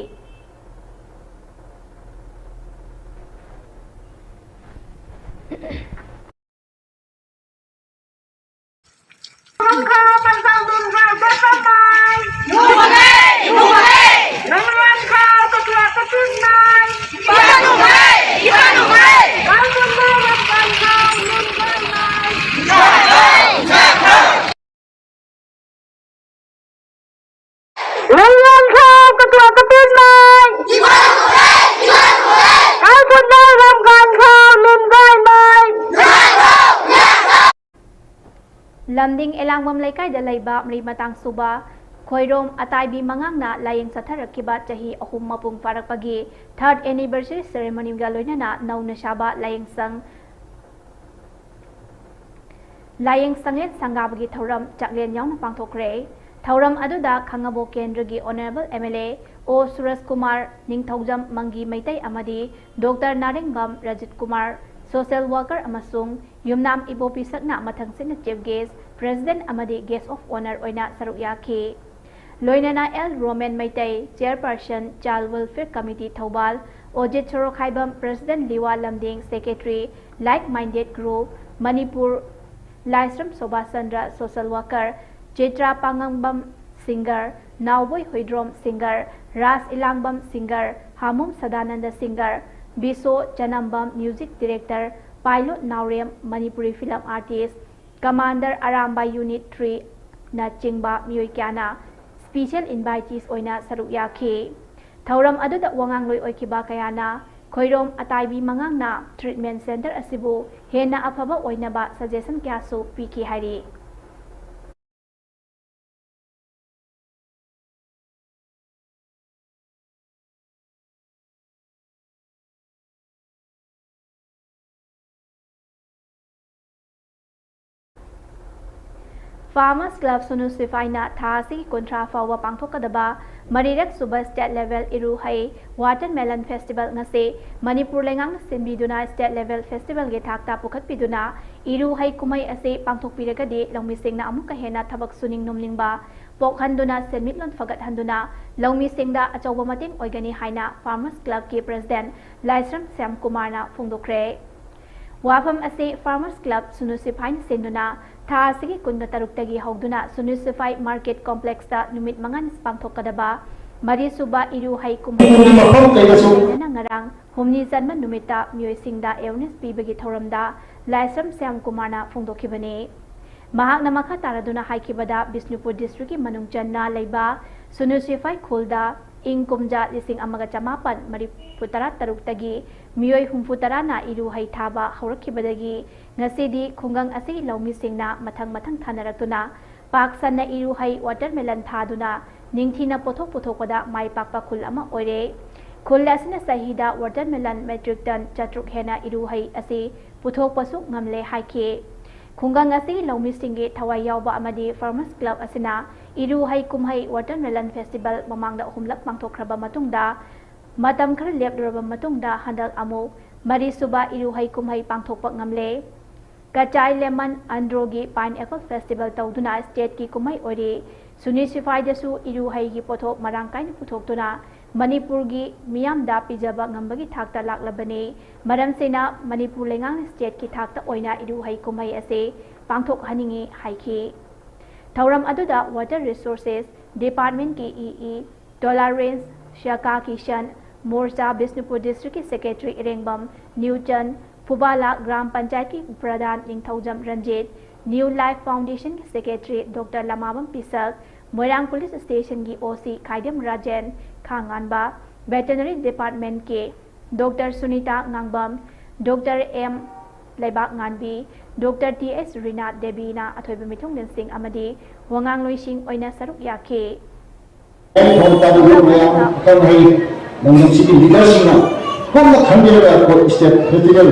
ꯂꯝꯗꯤꯡ ꯑꯦꯂꯥꯡꯕꯝ ꯂꯩꯀꯥꯏꯗ ꯂꯩꯕ ꯃꯔꯤ ꯃꯇꯥꯡ ꯁꯨꯕ ꯈꯣꯏꯔꯣꯝ ꯑꯇꯥꯏꯕꯤ ꯃꯉꯥꯡꯅ ꯂꯥꯏꯌꯦꯡ ꯆꯠꯊꯔꯛꯈꯤꯕ ꯆꯍꯤ ꯑꯍꯨꯝ ꯃꯄꯨꯡ ꯐꯥꯔꯛꯄꯒꯤ third anniversary ceremonyꯒ ꯂꯣꯏꯅꯅ ꯅꯧꯅ ꯁꯥꯕ ꯂꯥꯏꯌꯦꯡꯁꯪ, ꯂꯥꯏꯌꯦꯡ ꯁꯪꯂꯦꯟ ꯁꯪꯒꯥꯕꯒꯤ ꯊꯧꯔꯝ ꯆꯥꯛꯂꯦꯟ ꯌꯥꯎꯅ ꯄꯥꯡꯊꯣꯛꯈ꯭ꯔꯦ꯫ ꯊꯧꯔꯝ ꯑꯗꯨꯗ ꯈꯥꯉꯕꯣꯛ ꯀꯦꯟꯗ꯭ꯔꯒꯤ Honourable MLA ꯑꯣ ꯁꯨꯔꯖ ꯀꯨꯃꯥꯔ, ꯅꯤꯡꯊꯧꯖꯝ ꯃꯪꯒꯤ ꯃꯩꯇꯩ ꯑꯃꯗꯤ Doctor ꯅꯥꯔꯦꯡꯕꯝ ꯔꯖꯤꯠ ꯀꯨꯃꯥꯔ, social worker ꯑꯃꯁꯨꯡ ꯌꯨꯝꯅꯥꯝ ꯏꯕꯣꯄꯤ ꯁꯛꯅ ꯃꯊꯪꯁꯤꯠꯅ chief guest, president ꯑꯃꯗꯤ guest of honour ꯑꯣꯏꯅ ꯁꯔꯨꯛ ꯌꯥꯈꯤ꯫ ꯂꯣꯏꯅꯅ L Romen Meitei, chairperson, Child Welfare Committee Thoubal, Ojit Sorokhaibam, president, Liwa Lamding, secretary, Like Minded Group Manipur, Laishram Shobhachandra, social worker, Chitra Pangambam, singer, Naoboi Huidrom, singer, Raj Ilangbam, singer, Hamom Sadananda, singer, Bisho Chanambam, music director, pilot Naorem, Manipuri film artist, Commander Arambai Unit three ꯅꯆꯤꯡꯕ ꯃꯤꯑꯣꯏ ꯀꯌꯥꯅ special invitees ꯑꯣꯏꯅ ꯁꯔꯨꯛ ꯌꯥꯈꯤ꯫ ꯊꯧꯔꯝ ꯑꯗꯨꯗ ꯋꯥꯉꯥꯡꯂꯣꯏ ꯑꯣꯏꯈꯤꯕ ꯀꯌꯥꯅ ꯈꯣꯏꯔꯣꯝ ꯑꯇꯥꯏꯕꯤ ꯃꯉꯥꯡꯅ treatment centre ꯑꯁꯤꯕꯨ ꯍꯦꯟꯅ ꯑꯐꯕ ꯑꯣꯏꯅꯕ suggestion ꯀꯌꯥꯁꯨ ꯄꯤꯈꯤ ꯍꯥꯏꯔꯤ꯫ Farmers Club ꯁꯨꯅꯨ ꯁꯤꯐꯥꯏꯅ ꯊꯥ ꯑꯁꯤꯒꯤ ꯀꯨꯟꯊ꯭ꯔꯥ ꯐꯥꯎꯕ ꯄꯥꯡꯊꯣꯛꯀꯗꯕ ꯃꯔꯤꯔꯛ ꯁꯨꯕ state level ꯏꯔꯨꯍꯩ watermelon festival ꯉꯁꯤ ꯃꯅꯤꯄꯨꯔ ꯂꯩꯉꯥꯛꯅ ꯁꯤꯟꯕꯤꯗꯨꯅ state level festivalꯒꯤ ꯊꯥꯛꯇ ꯄꯨꯈꯠꯄꯤꯗꯨꯅ ꯏꯔꯨꯍꯩ ꯀꯨꯝꯍꯩ ꯑꯁꯤ ꯄꯥꯡꯊꯣꯛꯄꯤꯔꯒꯗꯤ ꯂꯧꯃꯤꯁꯤꯡꯅ ꯑꯃꯨꯛꯀ ꯍꯦꯟꯅ ꯊꯕꯛ ꯁꯨꯅꯤꯡ ꯅꯣꯝꯅꯤꯡꯕ ꯄꯣꯛꯍꯟꯗꯨꯅ ꯁꯦꯟꯃꯤꯠꯂꯣꯟ ꯐꯒꯠꯍꯟꯗꯨꯅ ꯂꯧꯃꯤꯁꯤꯡꯗ ꯑꯆꯧꯕ ꯃꯇꯦꯡ ꯑꯣꯏꯒꯅꯤ ꯍꯥꯏꯅ Farmers Clubꯀꯤ president ꯂꯥꯏꯁ꯭ꯔꯝ ꯁ꯭ꯌꯥꯝ ꯀꯨꯃꯥꯔꯅ ꯐꯣꯡꯗꯣꯛꯈ꯭ꯔꯦ꯫ ꯋꯥꯐꯝ ꯑꯁꯤ Farmers Club ꯁꯨꯅꯨ ꯁꯤꯐꯥꯏꯅ ꯁꯤꯟꯗꯨꯅ ꯊꯥ ꯑꯁꯤꯒꯤ ꯀꯨꯟꯒ ꯇꯔꯨꯛꯇꯒꯤ ꯍꯧꯗꯨꯅ ꯁꯨꯅꯨ ꯁꯤꯐꯥꯏ Market Complexꯇ ꯅꯨꯃꯤꯠ ꯃꯉꯥꯅꯤ ꯄꯥꯡꯊꯣꯛꯀꯗꯕ ꯃꯔꯤꯁꯨꯕ ꯏꯔꯨ ꯍꯩ ꯀꯨꯝꯍꯩ ꯃꯐꯝ ꯀꯌꯥꯗꯁꯨ ꯂꯣꯏꯅꯅ ꯉꯔꯥꯡ ꯍꯨꯝꯅꯤ ꯆꯟꯕ ꯅꯨꯃꯤꯠꯇ ꯃꯤꯑꯣꯏꯁꯤꯡꯗ awareness ꯄꯤꯕꯒꯤ ꯊꯧꯔꯝꯗ ꯂꯥꯏꯁ꯭ꯔꯝ ꯁ꯭ꯌꯥꯝ ꯀꯨꯃꯥꯔꯅ ꯐꯣꯡꯗꯣꯛꯈꯤꯕꯅꯤ꯫ ꯃꯍꯥꯛꯅ ꯃꯈꯥ ꯇꯥꯔꯗꯨꯅ ꯍꯥꯏꯈꯤꯕꯗ, ꯕꯤꯁꯅꯨꯄꯨꯔ districtꯀꯤ ꯃꯅꯨꯡ ꯆꯟꯅ ꯂꯩꯕ ꯁꯨꯅꯨ ꯁꯤꯐꯥꯏ ꯈꯨꯜꯗ ꯏꯪ ꯀꯨꯝꯖꯥ ꯂꯤꯁꯤꯡ ꯑꯃꯒ ꯆꯃꯥꯄꯟ ꯃꯔꯤꯐꯨ ꯇꯔꯥ ꯇꯔꯨꯛꯇꯒꯤ ꯃꯤꯑꯣꯏ ꯍꯨꯝꯐꯨ ꯇꯔꯥꯅ ꯏꯔꯨ ꯍꯩ ꯊꯥꯕ ꯍꯧꯔꯛꯈꯤꯕꯗꯒꯤ ꯉꯁꯤꯗꯤ ꯈꯨꯡꯒꯪ ꯑꯁꯤꯒꯤ ꯂꯧꯃꯤꯁꯤꯡꯅ ꯃꯊꯪ ꯃꯊꯪ ꯊꯥꯅꯔꯛꯇꯨꯅ ꯄꯥꯛ ꯁꯟꯅ ꯏꯔꯨꯍꯩ ꯋꯥꯇꯔꯃꯦꯂꯟ ꯊꯥꯗꯨꯅ ꯅꯤꯡꯊꯤꯅ ꯄꯣꯠꯊꯣꯛ ꯄꯨꯊꯣꯛꯄꯗ ꯃꯥꯏ ꯄꯥꯛꯄ ꯈꯨꯜ ꯑꯃ ꯑꯣꯏꯔꯦ꯫ ꯈꯨꯜ ꯑꯁꯤꯅ ꯆꯍꯤꯗ ꯋꯥꯇꯔꯃꯦꯂꯟ ꯃꯦꯇ꯭ꯔꯤꯛ ꯇꯟ ꯆꯥꯇ꯭ꯔꯨꯛ ꯍꯦꯟꯅ ꯏꯔꯨꯍꯩ ꯑꯁꯤ ꯄꯨꯊꯣꯛꯄꯁꯨ ꯉꯝꯂꯦ ꯍꯥꯏꯈꯤ꯫ ꯈꯨꯡꯒꯪ ꯑꯁꯤꯒꯤ ꯂꯧꯃꯤꯁꯤꯡꯒꯤ ꯊꯋꯥꯏ ꯌꯥꯎꯕ ꯑꯃꯗꯤ ꯐꯥꯔꯃꯔꯁ ꯀ꯭ꯂꯕ ꯑꯁꯤꯅ ꯏꯔꯨꯍꯩ ꯀꯨꯝꯍꯩ ꯋꯥꯇꯔꯃꯦꯂꯟ ꯐꯦꯁꯇꯤꯚꯦꯜ ꯃꯃꯥꯡꯗ ꯑꯍꯨꯝꯂꯛ ꯄꯥꯡꯊꯣꯛꯈ꯭ꯔꯕ ꯃꯇꯨꯡꯗ, ꯃꯇꯝ ꯈꯔ ꯂꯦꯞꯂꯨꯔꯕ ꯃꯇꯨꯡꯗ ꯍꯟꯗꯛ ꯑꯃꯨꯛ ꯃꯔꯤꯁꯨꯕ ꯏꯔꯨꯍꯩ ꯀꯨꯝꯍꯩ ꯄꯥꯡꯊꯣꯛꯄ ꯉꯝꯂꯦ꯫ ꯀꯆꯥꯏ ꯂꯦꯃꯟ ꯑꯟꯗ꯭ꯔꯣꯒꯤ ꯄꯥꯏꯟꯑꯦꯄꯜ ꯐꯦꯁꯇꯤꯚꯦꯜ ꯇꯧꯗꯨꯅ ꯁ꯭ꯇꯦꯠꯀꯤ ꯀꯨꯝꯍꯩ ꯑꯣꯏꯔꯤ꯫ ꯁꯨꯅꯤ ꯁꯤꯐꯥꯏꯗꯁꯨ ꯏꯔꯨꯍꯩꯒꯤ ꯄꯣꯠꯊꯣꯛ ꯃꯔꯥꯡ ꯀꯥꯏꯅ ꯄꯨꯊꯣꯛꯇꯨꯅ ꯃꯅꯤꯄꯨꯔꯒꯤ ꯃꯤꯌꯥꯝꯗ ꯄꯤꯖꯕ ꯉꯝꯕꯒꯤ ꯊꯥꯛꯇ ꯂꯥꯛꯂꯕꯅꯤ꯫ ꯃꯔꯝꯁꯤꯅ ꯃꯅꯤꯄꯨꯔ ꯂꯩꯉꯥꯛꯅ ꯁ꯭ꯇꯦꯠꯀꯤ ꯊꯥꯛꯇ ꯑꯣꯏꯅ ꯏꯔꯨꯍꯩ ꯀꯨꯝꯍꯩ ꯑꯁꯤ ꯄꯥꯡꯊꯣꯛꯍꯟꯅꯤꯡꯏ ꯍꯥꯏꯈꯤ꯫ ꯊꯧꯔꯝ ꯑꯗꯨꯗ ꯋꯥꯇꯔ ꯔꯤꯁꯣꯔꯁꯦꯁ ꯗꯤꯄꯥꯔꯠꯃꯦꯟꯠꯀꯤ ꯏ ꯏ, ꯇꯣꯂꯥꯔꯦꯟꯁ ꯁ꯭ꯌꯥꯀꯥ ꯀꯤꯁꯟ, ꯃꯣꯔꯆꯥ ꯕꯤꯁꯅꯨꯄꯨꯔ ꯗꯤꯁꯇ꯭ꯔꯤꯛꯀꯤ ꯁꯦꯀ꯭ꯔꯦꯇꯔꯤ ꯏꯔꯦꯡꯕꯝ ꯅ꯭ꯌꯨꯇꯟ, ꯐꯨꯕꯥꯂꯥ ꯒ꯭ꯔꯥꯝ ꯄꯟꯆꯥꯌꯠꯀꯤ ꯄ꯭ꯔꯙꯥꯟ ꯅꯤꯡꯊꯧꯖꯝ ꯔꯟꯖꯤꯠ, ꯅ꯭ꯌꯨ ꯂꯥꯏꯐ ꯐꯥꯎꯟꯗꯦꯁꯟꯒꯤ secretary doctor Lamabam Pishak, Moirang police ꯁ꯭ꯇꯦꯁꯟꯒꯤ ꯑꯣ ꯁꯤ ꯈꯥꯏꯗꯦꯝ ꯔꯥꯖꯦꯟ, ꯈꯥꯉꯥꯟꯕ, ꯚꯦꯇꯦꯅꯔꯤ ꯗꯤꯄꯥꯔꯠꯃꯦꯟꯠꯀꯤ doctor Sunita Ngangbam, doctor M Leibakngambi, doctor T S Rina ꯗꯦꯕꯤꯅ ꯑꯊꯣꯏꯕ ꯃꯤꯊꯨꯡꯂꯦꯟꯁꯤꯡ ꯑꯃꯗꯤ ꯋꯥꯉꯥꯡꯂꯣꯏꯁꯤꯡ ꯑꯣꯏꯅ ꯁꯔꯨꯛ ꯌꯥꯈꯤ꯫ ꯊꯧꯔꯝ ꯇꯥꯕꯤꯕ ꯃꯌꯥꯝ, ꯑꯈꯪ ꯑꯍꯩ ꯂꯝꯗꯝꯁꯤꯒꯤ ꯂꯤꯗꯔꯁꯤꯡꯅ ꯀꯨꯞꯅ ꯈꯟꯕꯤꯔꯒ ꯑꯩꯈꯣꯏ ꯁ꯭ꯇꯦꯠ ꯐꯦꯁꯇꯤꯚꯦꯜ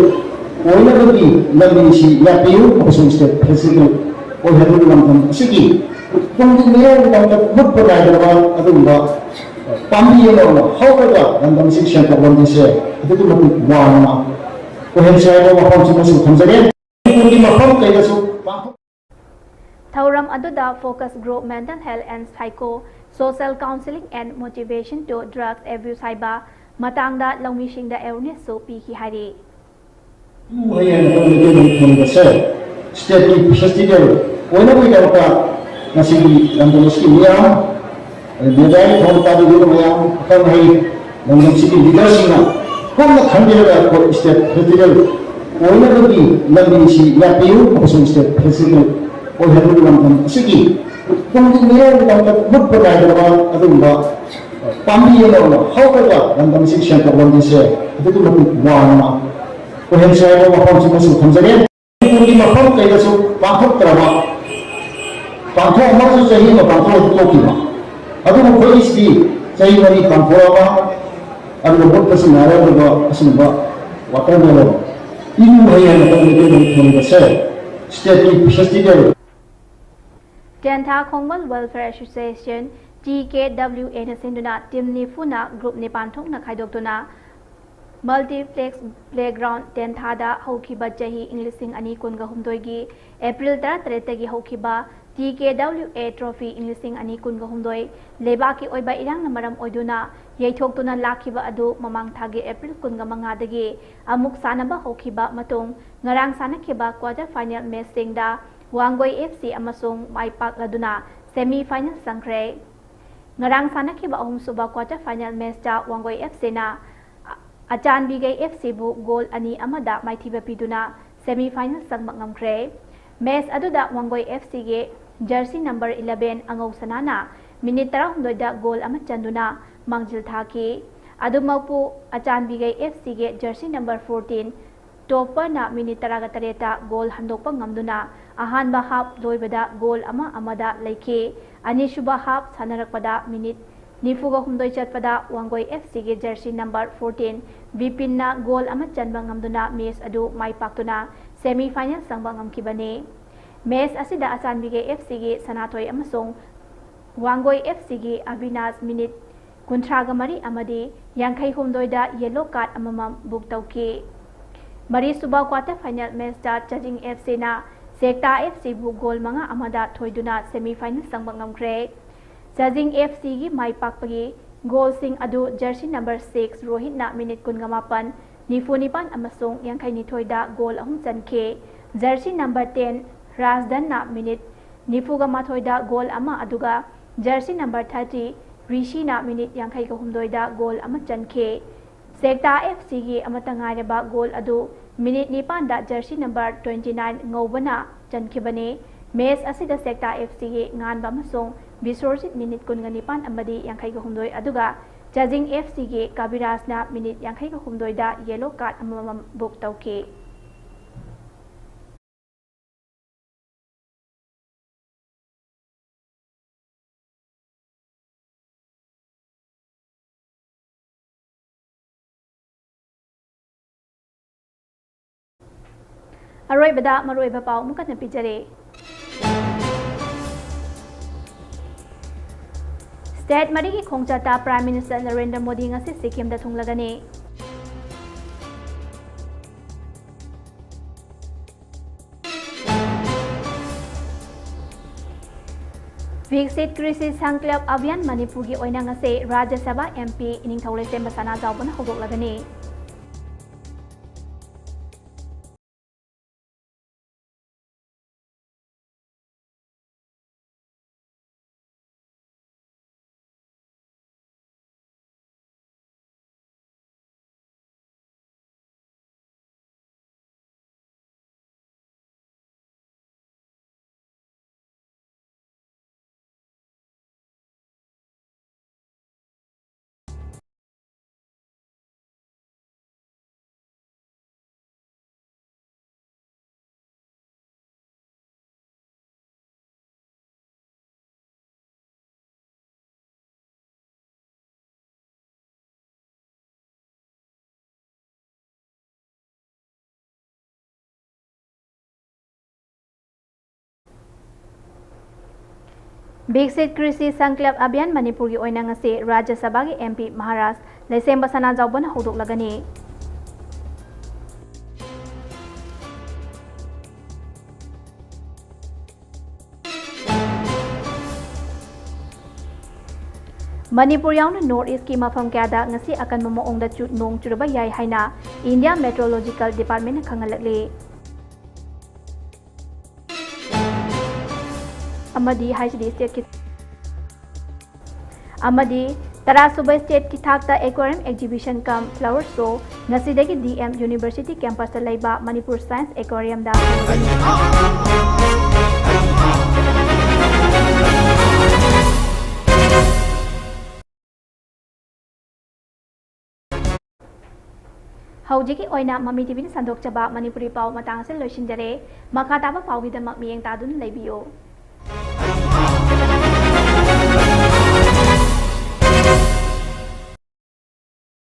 ꯑꯣꯏꯅꯕꯒꯤ ꯂꯝꯕꯤꯁꯤ ꯌꯥꯠꯄꯤꯌꯨ ꯑꯃꯁꯨꯡ ꯁ꯭ꯇꯦꯠ ꯐꯦꯁꯇꯤꯚꯦꯜ ꯑꯣꯏꯍꯟꯕꯒꯤ ꯂꯝꯗꯝ ꯑꯁꯤꯒꯤ ꯇꯨꯡꯒꯤ ꯃꯤꯔꯣꯜꯒꯤꯗꯃꯛꯇ ꯃꯨꯠꯄ ꯅꯥꯏꯗ꯭ꯔꯕ ꯑꯗꯨꯒꯨꯝꯕ ꯄꯥꯝꯕꯤ ꯑꯃ ꯑꯣꯏꯅ ꯍꯧꯔꯒ ꯂꯝꯗꯝ ꯑꯁꯤ ꯁꯦꯝꯗꯣꯛꯂꯝꯕꯁꯦ ꯑꯗꯨꯛꯀꯤ ꯃꯇꯤꯛ ꯋꯥꯅ ꯑꯣꯏꯍꯟꯁꯤ ꯍꯥꯏꯕ ꯋꯥꯐꯝꯁꯤꯃꯁꯨ ꯊꯝꯖꯒꯦ꯫ ꯃꯅꯤꯄꯨꯔꯒꯤ ꯃꯐꯝ ꯀꯩꯗꯁꯨ ꯄꯥꯡꯊꯣꯛ ꯊꯧꯔꯝ ꯑꯗꯨꯗ Focus Group Mental Health and Psycho Social Counseling and Motivation to Drugs Abuse ꯍꯥꯏꯕ ꯃꯇꯥꯡꯗ ꯂꯧꯃꯤꯁꯤꯡꯗ ꯑꯦꯋꯦꯔꯅꯦꯁꯁꯨ ꯄꯤꯈꯤ ꯍꯥꯏꯔꯤ꯫ ꯍꯌꯦꯡ ꯑꯩꯈꯣꯏ ꯃꯩꯇꯩꯂꯣꯟ ꯈꯪꯕꯁꯦ ꯁ꯭ꯇꯦꯠꯀꯤ ꯐꯦꯁꯇꯤꯚꯦꯜ ꯑꯣꯏꯅꯕꯒꯤꯗꯃꯛꯇ ꯉꯁꯤꯒꯤ ꯂꯝꯗꯝ ꯑꯁꯤꯒꯤ ꯃꯤꯌꯥꯝ, ꯑꯗꯩ ꯃꯦꯗꯤꯌꯥꯒꯤ ꯊꯧꯔꯝ ꯇꯥꯕꯤꯔꯤꯕ ꯃꯌꯥꯝ, ꯑꯈꯪ ꯑꯍꯩ ꯂꯝꯗꯝꯁꯤꯒꯤ ꯂꯤꯗꯔꯁꯤꯡꯅ ꯀꯨꯞꯅ ꯈꯟꯕꯤꯔꯒ ꯑꯩꯈꯣꯏ ꯁ꯭ꯇꯦꯠ ꯐꯦꯁꯇꯤꯚꯦꯜ ꯑꯣꯏꯅꯕꯒꯤ ꯂꯝꯕꯤꯁꯤ ꯌꯥꯠꯄꯤꯌꯨ ꯑꯃꯁꯨꯡ ꯁ꯭ꯇꯦꯠ ꯐꯦꯁꯇꯤꯚꯦꯜ ꯑꯣꯏꯍꯟꯕꯒꯤ ꯂꯝꯗꯝ ꯑꯁꯤꯒꯤ ꯇꯨꯡꯒꯤ ꯃꯤꯔꯣꯜꯒꯤꯗꯃꯛꯇ ꯃꯨꯠꯄ ꯅꯥꯏꯗꯕ ꯑꯗꯨꯒꯨꯝꯕ ꯄꯥꯝꯕꯤ ꯑꯃ ꯑꯣꯏꯅ ꯍꯧꯔꯒ ꯂꯝꯗꯝ ꯑꯁꯤ ꯁꯦꯝꯗꯣꯛꯂꯝꯕꯁꯦ ꯑꯗꯨꯛꯀꯤ ꯃꯇꯤꯛ ꯋꯥꯅ ꯑꯣꯏꯍꯟꯁꯤ ꯍꯥꯏꯕ ꯋꯥꯐꯝꯁꯤꯃꯁꯨ ꯊꯝꯖꯒꯦ꯫ ꯃꯅꯤꯄꯨꯔꯒꯤ ꯃꯐꯝ ꯀꯩꯗꯁꯨ ꯄꯥꯡꯊꯣꯛꯇ꯭ꯔꯕ ꯄꯥꯡꯊꯣꯛꯑꯝꯃꯒꯁꯨ ꯆꯍꯤ ꯑꯃ ꯄꯥꯡꯊꯣꯛꯑꯒ ꯇꯣꯛꯈꯤꯕ꯫ ꯑꯗꯨꯕꯨ ꯑꯩꯈꯣꯏꯒꯤꯁꯤꯗꯤ ꯆꯍꯤ ꯃꯔꯤ ꯄꯥꯡꯊꯣꯛꯑꯒ ꯑꯗꯨꯒ ꯃꯨꯠꯄꯁꯨ ꯅꯥꯏꯔꯝꯗꯕ ꯑꯁꯤꯒꯨꯝꯕ ꯋꯥꯇꯔꯃꯦꯂꯣꯟ ꯏꯔꯨ ꯍꯩ ꯍꯥꯏꯅ ꯑꯩꯈꯣꯏ ꯃꯩꯇꯩꯂꯣꯟ ꯊꯣꯟꯕꯁꯦ ꯁ꯭ꯇꯦꯠꯀꯤ ꯐꯦꯁꯇꯤꯚꯦꯜ꯫ ꯇꯦꯟꯊꯥ ꯈꯣꯡꯕꯜ ꯋꯦꯜꯐꯤꯌꯔ ꯑꯦꯁꯣꯁꯤꯌꯦꯁꯟ, ꯇꯤ ꯀꯦ ꯗꯕ꯭ꯂꯤꯎ ꯑꯦꯅ ꯁꯤꯟꯗꯨꯅ ꯇꯤꯝ ꯅꯤꯐꯨꯅ ꯒ꯭ꯔꯨꯞ ꯅꯤꯄꯥꯟ ꯊꯣꯛꯅ ꯈꯥꯏꯗꯣꯛꯇꯨꯅ ꯃꯜꯇꯤꯄ꯭ꯂꯦꯛꯁ ꯄ꯭ꯂꯦꯒ꯭ꯔꯥꯎꯟ ꯇꯦꯟꯊꯥꯗ ꯍꯧꯈꯤꯕ ꯆꯍꯤ ꯏꯪ ꯂꯤꯁꯤꯡ ꯑꯅꯤ ꯀꯨꯟꯒ ꯍꯨꯝꯗꯣꯏꯒꯤ ꯑꯦꯄ꯭ꯔꯤꯜ ꯇꯔꯥꯇꯔꯦꯠꯇꯒꯤ ꯍꯧꯈꯤꯕ ꯇꯤ ꯀꯦ ꯗꯕ꯭ꯂꯤꯎ ꯑꯦ ꯇ꯭ꯔꯣꯐꯤ ꯏꯪ ꯂꯤꯁꯤꯡ ꯑꯅꯤ ꯀꯨꯟꯒ ꯍꯨꯝꯗꯣꯏ ꯂꯩꯕꯥꯛꯀꯤ ꯑꯣꯏꯕ ꯏꯔꯥꯡꯅ ꯃꯔꯝ ꯑꯣꯏꯗꯨꯅ ꯌꯩꯊꯣꯛꯇꯨꯅ ꯂꯥꯛꯈꯤꯕ ꯑꯗꯨ ꯃꯃꯥꯡ ꯊꯥꯒꯤ ꯑꯦꯄ꯭ꯔꯤꯜ ꯀꯨꯟꯒ ꯃꯉꯥꯗꯒꯤ ꯑꯃꯨꯛ ꯁꯥꯟꯅꯕ ꯍꯧꯈꯤꯕ ꯃꯇꯨꯡ ꯉꯔꯥꯡ ꯁꯥꯟꯅꯈꯤꯕ ꯀ꯭ꯋꯥꯇꯔ ꯐꯥꯏꯅꯦꯜ ꯃꯦꯆꯁꯤꯡꯗ ꯋꯥꯡꯒꯣꯏ ꯑꯦꯐ ꯁꯤ ꯑꯃꯁꯨꯡ ꯃꯥꯏ ꯄꯥꯛꯂꯗꯨꯅ ꯁꯦꯃꯤ ꯐꯥꯏꯅꯦꯜ ꯆꯪꯈ꯭ꯔꯦ꯫ ꯉꯔꯥꯡ ꯁꯥꯟꯅꯈꯤꯕ ꯑꯍꯨꯝꯁꯨꯕ ꯀ꯭ꯋꯥꯇꯔ ꯐꯥꯏꯅꯦꯜ ꯃꯦꯆꯇ ꯋꯥꯡꯒꯣꯏ ꯑꯦꯐ ꯁꯤꯅ ꯑꯆꯥꯟꯕꯤꯒꯩ ꯑꯦꯐ ꯁꯤꯕꯨ ꯒꯣꯜ ꯑꯅꯤ ꯑꯃꯗ ꯃꯥꯏꯊꯤꯕ ꯄꯤꯗꯨꯅ ꯁꯦꯃꯤ ꯐꯥꯏꯅꯦꯜ ꯆꯪꯕ ꯉꯝꯈ꯭ꯔꯦ꯫ ꯃꯦꯆ ꯑꯗꯨꯗ ꯋꯥꯡꯒꯣꯏ ꯑꯦꯐ ꯁꯤꯒꯤ ꯖꯔꯁꯤ ꯅꯝꯕꯔ ꯏꯂꯚꯦꯟ ꯑꯉꯧ ꯁꯅꯥꯅ ꯃꯤꯅꯤꯠ ꯇꯔꯥꯍꯨꯝꯗꯣꯏꯗ ꯒꯣꯜ ꯑꯃ ꯆꯟꯗꯨꯅ ꯃꯥꯡꯖꯤꯜ ꯊꯥꯈꯤ꯫ ꯑꯗꯨꯃꯛꯄꯨ ꯑꯆꯥꯟꯕꯤꯒꯩ ꯑꯦꯐ ꯁꯤꯒꯤ ꯖꯔꯁꯤ ꯅꯝꯕꯔ ꯐꯣꯔꯇꯤꯟ ꯇꯣꯞꯄꯔꯅ ꯃꯤꯅꯤꯠ ꯇꯔꯥꯒ ꯇꯔꯦꯠꯇ ꯒꯣꯜ ꯍꯟꯗꯣꯛꯄ ꯉꯝꯗꯨꯅ ꯑꯍꯥꯟꯕ ꯍꯥꯞ ꯂꯣꯏꯕꯗ ꯒꯣꯜ ꯑꯃ ꯑꯃꯗ ꯂꯩꯈꯤ꯫ ꯑꯅꯤꯁꯨꯕ ꯍꯥꯞ ꯁꯥꯟꯅꯔꯛꯄꯗ ꯃꯤꯅꯤꯠ ꯅꯤꯐꯨꯒ ꯍꯨꯝꯗꯣꯏ ꯆꯠꯄꯗ ꯋꯥꯡꯒꯣꯏ ꯑꯦꯐ ꯁꯤꯒꯤ ꯖꯔꯁꯤ ꯅꯝꯕꯔ ꯐꯣꯔꯇꯤꯟ ꯕꯤꯄꯤꯟꯅ ꯒꯣꯜ ꯑꯃ ꯆꯟꯕ ꯉꯝꯗꯨꯅ ꯃꯦꯆ ꯑꯗꯨ ꯃꯥꯏ ꯄꯥꯛꯇꯨꯅ ꯁꯦꯃꯤ ꯐꯥꯏꯅꯦꯜ ꯆꯪꯕ ꯉꯝꯈꯤꯕꯅꯤ꯫ ꯃꯦꯆ ꯑꯁꯤꯗ ꯑꯆꯥꯟꯕꯤꯒꯩ ꯑꯦꯐ ꯁꯤꯒꯤ ꯁꯅꯥꯊꯣꯏ ꯑꯃꯁꯨꯡ ꯋꯥꯡꯒꯣꯏ ꯑꯦꯐ ꯁꯤꯒꯤ ꯑꯕꯤꯅꯥꯁ ꯃꯤꯅꯤꯠ ꯀꯨꯟꯊ꯭ꯔꯥꯒ ꯃꯔꯤ ꯑꯃꯗꯤ ꯌꯥꯡꯈꯩ ꯍꯨꯝꯗꯣꯏꯗ ꯌꯦꯂꯣ ꯀꯥꯔꯗ ꯑꯃꯃꯝ ꯕꯨꯛ ꯇꯧꯈꯤ꯫ ꯃꯔꯤꯁꯨꯕ ꯀ꯭ꯋꯥꯇꯔ ꯐꯥꯏꯅꯦꯜ ꯃꯦꯆꯇ ꯆꯥꯖꯤꯡ ꯑꯦꯐ ꯁꯤꯅ ꯁꯦꯛꯇꯥ ꯑꯦꯐ ꯁꯤꯕꯨ ꯒꯣꯜ ꯃꯉꯥ ꯑꯃꯗ ꯊꯣꯏꯗꯨꯅ ꯁꯦꯃꯤ ꯐꯥꯏꯅꯦꯜ ꯆꯪꯕ ꯉꯝꯈ꯭ꯔꯦ꯫ ꯆꯥꯖꯤꯡ ꯑꯦꯐ ꯁꯤꯒꯤ ꯃꯥꯏ ꯄꯥꯛꯄꯒꯤ ꯒꯣꯜꯁꯤꯡ ꯑꯗꯨ ꯖꯔꯁꯤ ꯅꯝꯕꯔ ꯁꯤꯛꯁ ꯔꯣꯍꯤꯠꯅ ꯃꯤꯅꯤꯠ ꯀꯨꯟꯒ ꯃꯥꯄꯟ, ꯅꯤꯐꯨ ꯅꯤꯄꯥꯟ ꯑꯃꯁꯨꯡ ꯌꯥꯡꯈꯩ ꯅꯤꯊꯣꯏꯗ ꯒꯣꯜ ꯑꯍꯨꯝ ꯆꯟꯈꯤ꯫ ꯖꯔꯁꯤ ꯅꯝꯕꯔ ꯇꯦꯟ ꯔꯥꯖꯗꯟꯅ ꯃꯤꯅꯤꯠ ꯅꯤꯐꯨꯒ ꯃꯥꯊꯣꯏꯗ ꯒꯣꯜ ꯑꯃ, ꯑꯗꯨꯒ ꯖꯔꯁꯤ ꯅꯝꯕꯔ ꯊꯥꯔꯇꯤ ꯔꯤꯁꯤꯅ ꯃꯤꯅꯤꯠ ꯌꯥꯡꯈꯩꯒ ꯍꯨꯝꯗꯣꯏꯗ ꯒꯣꯜ ꯑꯃ ꯆꯟꯈꯤ꯫ ꯁꯦꯛꯇꯥ ꯑꯦꯐ ꯁꯤꯒꯤ ꯑꯃꯠꯇ ꯉꯥꯏꯔꯕ ꯒꯣꯜ ꯑꯗꯨ ꯃꯤꯅꯤꯠ ꯅꯤꯄꯥꯟꯗ ꯖꯔꯁꯤ ꯅꯝꯕꯔ ꯇ꯭ꯋꯦꯟꯇꯤ ꯅꯥꯏꯟ ꯉꯧꯕꯅ ꯆꯟꯈꯤꯕꯅꯤ꯫ ꯃꯦꯆ ꯑꯁꯤꯗ ꯁꯦꯛꯇꯥ ꯑꯦꯐ ꯁꯤꯒꯤ ꯉꯥꯟꯕ ꯑꯃꯁꯨꯡ ꯕꯤꯁ꯭ꯋꯔꯖꯤꯠ ꯃꯤꯅꯤꯠ ꯀꯨꯟꯒ ꯅꯤꯄꯥꯟ ꯑꯃꯗꯤ ꯌꯥꯡꯈꯩꯒ ꯍꯨꯝꯗꯣꯏ, ꯑꯗꯨꯒ ꯆꯥꯖꯤꯡ ꯑꯦꯐ ꯁꯤꯒꯤ ꯀꯕꯤꯔꯥꯖꯅ ꯃꯤꯅꯤꯠ ꯌꯥꯡꯈꯩꯒ ꯍꯨꯝꯗꯣꯏꯗ ꯌꯦꯂꯣ ꯀꯥꯔꯗ ꯑꯃꯃꯝ ꯕꯨꯛ ꯇꯧꯈꯤ꯫ ꯑꯔꯣꯏꯕꯗ ꯃꯔꯨꯑꯣꯏꯕ ꯄꯥꯎ ꯑꯃꯨꯛ ꯍꯟꯅ ꯄꯤꯖꯔꯤ꯫ State ꯃꯔꯤꯒꯤ ꯈꯣꯡꯆꯠꯇ Prime Minister ꯅꯔꯦꯟꯗ꯭ꯔ ꯃꯣꯗꯤ ꯉꯁꯤ ꯁꯤꯛꯀꯤꯝꯗ ꯊꯨꯡꯂꯒꯅꯤ꯫ Viksit Krishi Sankalp Abhiyan ꯃꯅꯤꯄꯨꯔꯒꯤ ꯑꯣꯏꯅ ꯉꯁꯤ ꯔꯥꯖ꯭ꯌ ꯁꯚꯥ M P ꯏꯅꯤꯡꯊꯧ ꯂꯩꯁꯦꯝꯕ ꯁꯅꯥꯖꯥꯎꯕꯅ ꯍꯧꯗꯣꯛꯂꯒꯅꯤ꯫ Viksit Krishi Sankalp Abhiyan ꯃꯅꯤꯄꯨꯔꯒꯤ ꯑꯣꯏꯅ ꯉꯁꯤ ꯔꯥꯖ꯭ꯌ ꯁꯚꯥꯒꯤ M P ꯃꯍꯥꯔꯥꯖ ꯂꯩꯁꯦꯝꯕ ꯁꯅꯥꯖꯥꯎꯕꯅ ꯍꯧꯗꯣꯛꯂꯒꯅꯤ꯫ ꯃꯅꯤꯄꯨꯔ ꯌꯥꯎꯅ North East ꯀꯤ ꯃꯐꯝ ꯀꯌꯥꯗ ꯉꯁꯤ ꯑꯀꯟꯕ ꯃꯑꯣꯡꯗ ꯆꯨ-, ꯅꯣꯡ ꯆꯨꯔꯕ ꯌꯥꯏ ꯍꯥꯏꯅ India Meteorological Department ꯅ ꯈꯪꯍꯜꯂꯛꯂꯤ꯫ ꯑꯃꯗꯤ ꯍꯥꯏꯁꯤꯗꯤ state ꯀꯤ, ꯑꯃꯗꯤ ꯇꯔꯥꯁꯨꯕ state ꯀꯤ ꯊꯥꯛꯇ Aquarium Exhibition cum Flower Show ꯉꯁꯤꯗꯒꯤ D M University campus ꯇ ꯂꯩꯕ Manipur Science Aquarium ꯗ ꯍꯧꯔꯒꯅꯤ꯫ ꯍꯧꯖꯤꯛꯀꯤ ꯑꯣꯏꯅ ꯃꯃꯤ TV ꯅ ꯁꯟꯗꯣꯛꯆꯕ ꯃꯅꯤꯄꯨꯔꯤ ꯄꯥꯎ ꯃꯇꯥꯡ ꯑꯁꯤꯗ ꯂꯣꯏꯁꯤꯟꯖꯔꯦ꯫ ꯃꯈꯥ ꯇꯥꯕ ꯄꯥꯎꯒꯤꯗꯃꯛ ꯃꯤꯠꯌꯦꯡ ꯇꯥꯗꯨꯅ ꯂꯩꯕꯤꯌꯨ꯫